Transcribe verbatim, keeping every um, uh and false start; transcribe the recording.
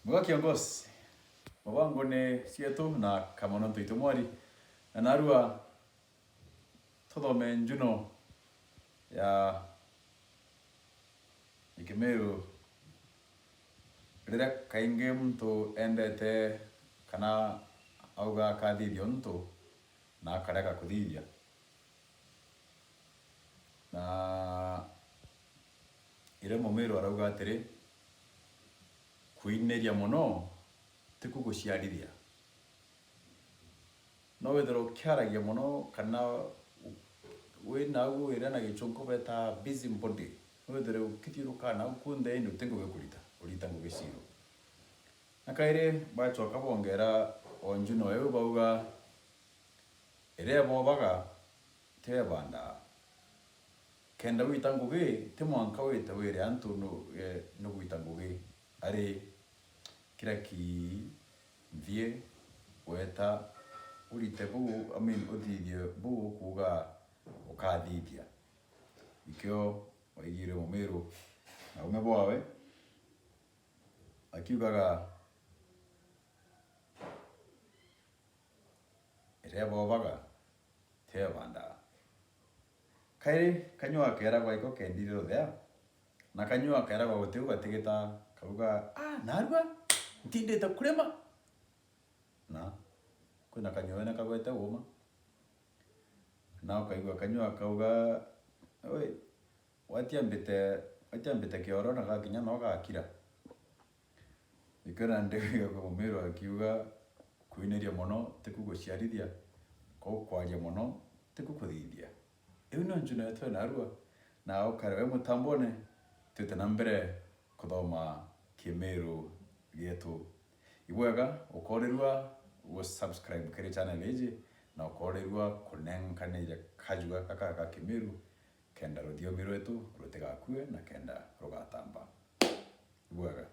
Mwega kiongozi, mabangone cietu na kamono ntoito mwari, na narua tuthome njuno ya Kimiru, riria kaingi muntu endete kana auga akathithia untu na akarega kuthithia. Na iria Mumiru arauga atiri, kwiniria mono tiku guciarithia. No withirwe ukiaragia mono kana wina au wira na gichunku beta busy body. No withirwe ukithiuruka na au kunthe indi uti ngugi kurita, urita ngugi ciu. Na kairi bachoka bongera o njuno iu bauga, iria ebobaga tiyo ebandaa. Kenda gwita ngugi, ti mwanka wite wire antu nu-, eh, nugwita ngugi. Ari kira ki nthie weta urite buu, I mean, uthithie buu ukuuga ukathithia. Ikio waigire Mumiru na ume bwawe akiugaga, iria ebobaga tiyo ebandaa. Kairi kanyua akeeragwa iko kendire ruthea, na kanyua akeeragwa gutiu gatigita, kauga, "Ah, narua, ntindite kurima." Na kwina kanyua wene kagwete uuma. Na ukaigua kanyua kauga, "Oi, watiambite, watiambite kioro na gakinya no gakira." Ikio nandi wigaga Mumiru akiuga, "Kwiniria mono tiku guciarithia, ko kwaria mono tiku kuthithia." Iu nio njuno yetu ya narua, na ukare we mutambone, twite na mbere kuthoma Kimiru gietu. Ibwega ukorirua gu subscribe kiri channel iji, na ukorirua kunenkanira kajua gaka ga Kimiru, kenda ruthiomi rwetu rutigakue na kenda rugatamba. Ibwega.